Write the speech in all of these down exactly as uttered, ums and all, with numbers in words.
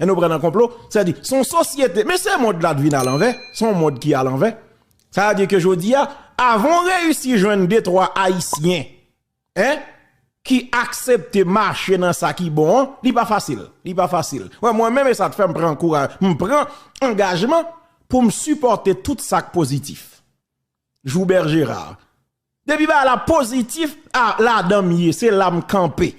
E nou pran nan konplo, sa di, se yon sosyete, men se mond la t vin alanvè, se yon mond ki alanvè. Sa vle di ke jodi a, avan w reyisi jwenn de twa Ayisyen, en, ki aksepte mache nan sa ki bon an, li pa fasil, li pa fasil. Wè, mwen menm, e sa t fè m pran kouraj, m pran angajman pou m sipòte tout sa k pozitif. Joubert Gérard. Depi bagay la pozitif, a, ladan m ye, se la m kanpe.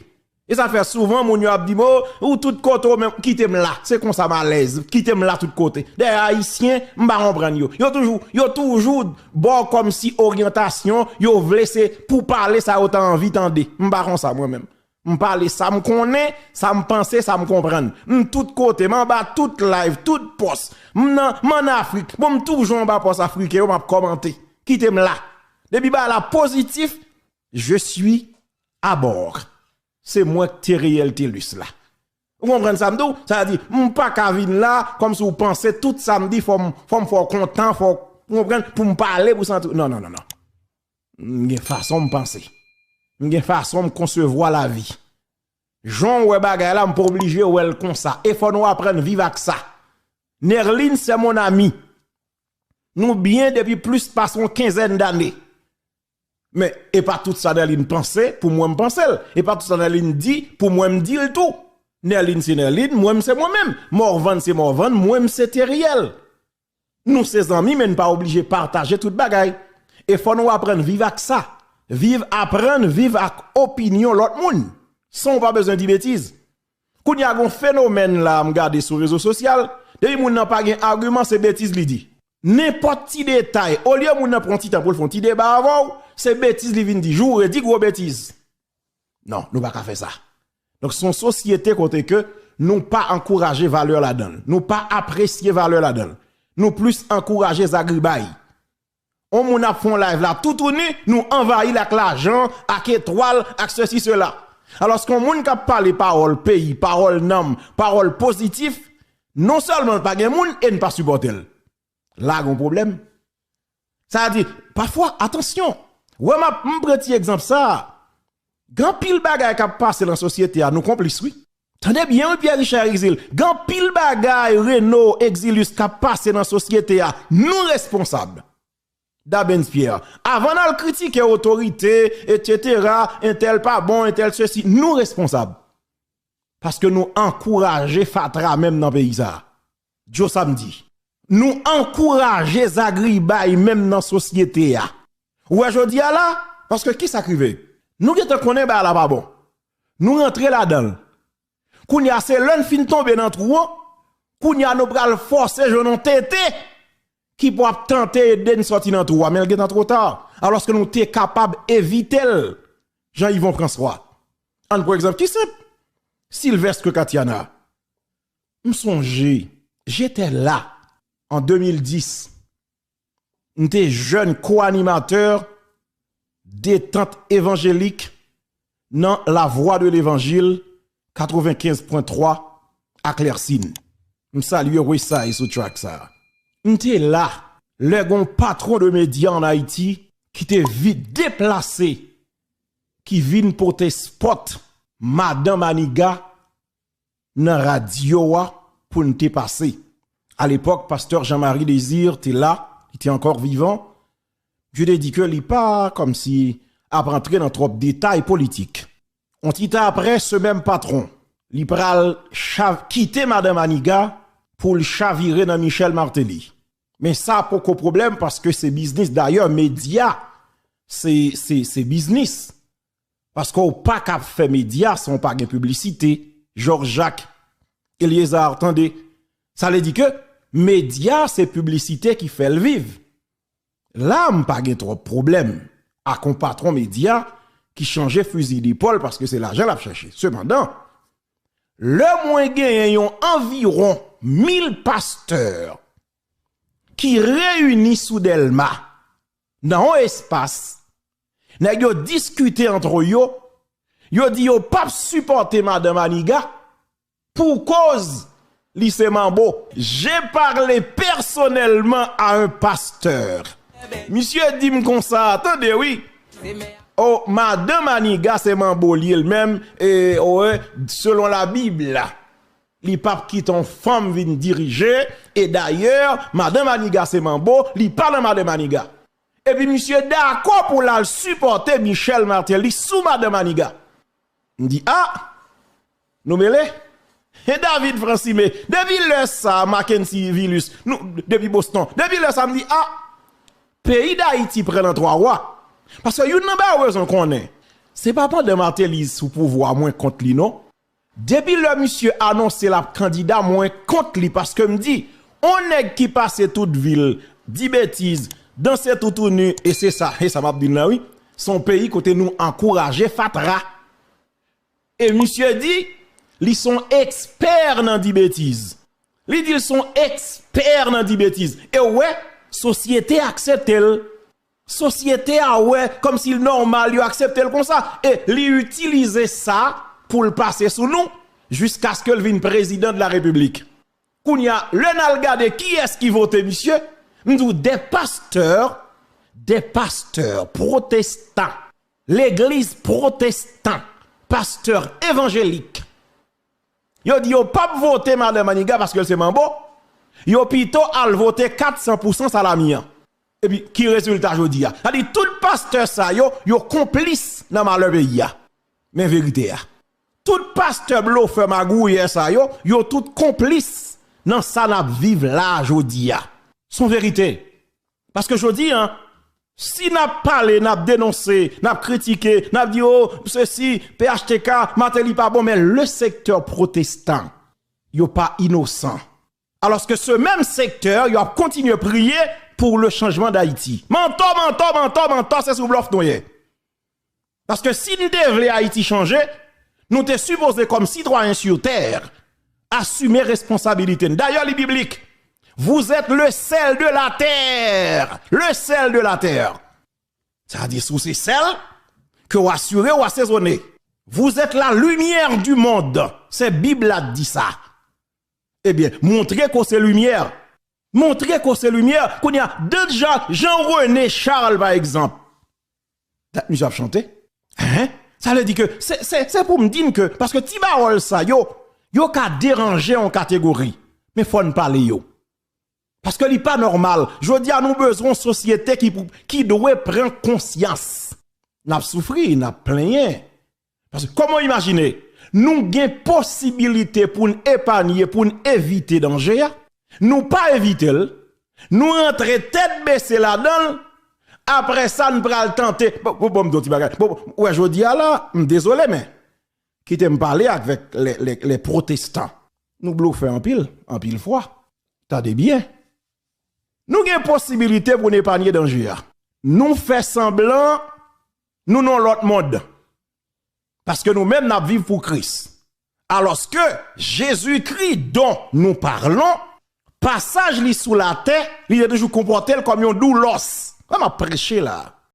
E sa fè souvan moun yo ap di m, "O, ou tout kote w menm, kite m la." Se konsa m alèz, kite m la tout kote. Dayè Ayisyen, m pa konprann yo. Yo toujou, yo toujou ba w kòmsi oryantasyon, yo vle se pou pale sa yo ta anvi tande. M pa konsa mwen menm. M pale sa m konnen, sa m panse, sa m konprann. M tout kote, m anba tout live, tout pòs. M nan, m ann Afrik. Bon, m toujou anba pòs afriken yo, m ap kòmante. Kite m la. Depi bagay la pozitif, je suis à bord. Se mwen k te reyèl te lis la. Ou konprann sa m di w? Sa vle di, m pa ka vin la, kòmsi w panse tout sa m di, fò m, fò m fè w kontan, fò w, ou konprann, pou m pale, pou santi w. Non, non, non, non. M gen fason m panse. M gen fason m konsevwa lavi. Jan w wè bagay la, m pa oblije wè l konsa. E fò nou aprann viv ak sa. Nerline, c'est mon ami. Nou byen depi plis pase yon kenzèn dane. Men, e pa tout sa Nerline panse, pou mwen m panse l. E pa tout sa Nerline di, pou mwen m di l tou. Nerline se Nerline, mwen m se mwen menm. Morvan se Morvan, mwen m se Teriel. Nou se zanmi, men n pa oblije pataje tout bagay. E fò nou aprann viv ak sa. Viv, aprann viv ak opinyon lòt moun, san w pa bezwen di betiz. Kounye a, gon fenomèn la, m gade sou rezo sosyal, depi moun nan pa gen agiman, se betiz li di. Nenpòt ti detay, olye moun nan pran ti tan pou l fè yon ti deba avè w, se betiz li vin di. Joure, di gwo betiz. Non, nou pa ka fè sa. Donk, se yon sosyete kote ke nou pa ankouraje valè ladan l. Nou pa apresye valè ladan l. Nou plis ankouraje zagribay. On moun ap fè yon live la, toutouni, nou anvayi l ak lajan, ak etwal, ak sesi, sela. Alòske yon moun k ap pale pawòl peyi, pawòl nanm, pawòl pozitif, non sèlman l pa gen moun e n pa sipòte l. La gon pwoblèm. Sa di, pafwa, atansyon. Wè, m ap, m pran ti egzanp sa a. Gen anpil bagay k ap pase nan sosyete a, nou konplis, wi. Tande byen, wi, Pierre Richard Exil. Gen anpil bagay, Reno, Exilius, k ap pase nan sosyete a, nou responsab. Dabens Pierre. Avan n al kritike otorite, etsetera, entèl pa bon, entèl sesi, nou responsab. Paske nou ankouraje fatra menm nan peyi sa a. Djo Samdi. Nou ankouraje zagribay menm nan sosyete a. Ou wè jodi a la, paske kisa k rive? Nou gentan konnen bagay la pa bon. Nou rantre ladan l. Kounye a, se lè n fin tonbe nan twou an, kounye a nou pral fòse jwenn yon tete ki pou ap tante ede n sòti nan twou a, men l gentan twò ta. Alòske nou te kapab evite l, Jean Yvon François. Ann pran egzanp ki senp, Sylvestre Katiana. M sonje, j'étais là en deux mille dix. M te jèn ko-animatè Detant Evanjelik nan La Voix de l'Évangile katrevenkenz pwen twa ak Lèsin. M salye Wesay sou track sa a. M te la lè gon patwon de medya ann Ayiti ki te vi-, deplase, ki vin pote spòt Madan Maniga nan radyo a pou n te pase. Alepòk, pastè Jean-Marie Désir te la, li te ankò vivan. Misye te di ke li pa kòmsi ap antre nan twòp detay politik. On ti tan apre, se menm patwon, li pral chav-, kite Madan Maniga pou l chavire nan Michel Martelly. Men sa poko pwoblèm paske se biznis. Dayè, medya, se, se, se biznis. Paske w pa ka fè medya san w pa gen piblisite. Georges Jacques, Eliézer, tande. Sa vle di ke medya se piblisite ki fè l viv. La, m pa gen twòp pwoblèm ak yon patwon medya ki chanje fizi depòl paske se lajan l ap chache. Sepandan, lè mwen genyen yon anviwon mil pastè ki reyini sou Dèlma nan yon espas, nèg yo diskite antre yo, yo di yo p ap sipòte Madan Maniga pou koz li se manbo. J'ai parlé personnellement à un pasteur. Misye di m konsa, tande wi. O, Madan Maniga se manbo li ye l menm, e, o, e, selon Labib la. Li p ap kite yon fanm vin dirije. E dayè, madan Maniga se manbo, li pa nan madan Maniga. Epi misye dakò pou l al sipòte Michel Martelly sou madan Maniga. M di, a, nou mele? E David Francimé, depi lè sa, Mackenzie Vilus, nou, depi Boston, depi lè sa, m di, a, peyi Dayiti pran nan twa wa. Paske youn nan bagay ou bezwen konnen, se pa pandan Martelly sou pouvwa mwen kont li non. Depi lè misye anonse l ap kandida, mwen kont li paske m di, on nèg ki pase tout vi l, di betiz, danse toutouni, e se sa, e sa m ap di l la wi, se yon peyi kote nou ankouraje fatra. E misye di, li se yon ekspè nan di betiz. Li di l se yon ekspè nan di betiz. E w wè, sosyete aksepte l. Sosyete a wè kòmsi l nòmal, yo aksepte l konsa. E li itilize sa pou l pase sou nou, jiskaske l vin prezidan de la repiblik. Kounye a, lè n al gade kiyès ki vote misye, m di w, des pasteurs, des pasteurs protestants, legliz pwotestann, pastè evanjelik. Yo di yo p ap vote madan Maniga paske l se manbo. Yo pito al vote kat san pou san Salami an. Epi, ki rezilta jodi a? Sa di tout pastè sa yo, yo konplis nan malè peyi a. Men verite a. Tout pastè blofè magouyè sa yo, yo tout konplis nan sa n ap viv la jodi a. Se yon verite. Paske jodi a, si n ap pale, n ap denonse, n ap kritike, n ap di, o, sesi, P H T K, Martelly pa bon, men le sektè pwotestan, yo pa inosan. Alòske se menm sektè, yo ap kontinye priye pou le chanjman Dayiti. Mantò, mantò, mantò, mantò, se sou blòf nou ye. Paske si n te vle Ayiti chanje, nou te sipoze kòm sitwayen sur terre, asime responsabilite n. Dayè, li biblik. Vous êtes le sel de la terre. Le sel de la terre. Sa di, si w se sèl, ke w asire, w asezone. Vous êtes la lumière du monde. Se Bib la di sa. Ebyen, montre ke w se limyè. Montre ke w se limyè. Kounye a, de Jean, Jean René Charles, pa egzanp. Dat misye ap chante. Hein? Sa vle di ke se, se, se pou m di n ke, paske ti pawòl sa yo, yo ka deranje yon kategori. Men fò n pale yo. Paske li pa nòmal. Jodi a, nou bezwen yon sosyete ki pou, ki dwe pran konsyans. N ap soufri, n ap plenyen. Paske, kòman w imajine, nou gen posibilite pou n epanye, pou n evite danje a, nou pa evite l, nou rantre tèt bese ladan l, apre sa, n pral tante. Bon, bon, bon, m di yon ti bagay. Bon, bon, ou wè, jodi a la, m dezole, men, kite m pale avèk lè, lè, lè pwotestan. Nou blofè anpil, anpil fwa. Tande byen. Nou gen posibilite pou n epanye danje a. Nou fè sanblan, nou nan lòt mond. Paske nou menm, n ap viv pou Kris. Alòske Jezikri dont nous parlons, pasaj li sou latè, li te toujou konpòte l kòm yon doulòs. Kòman m ap preche la?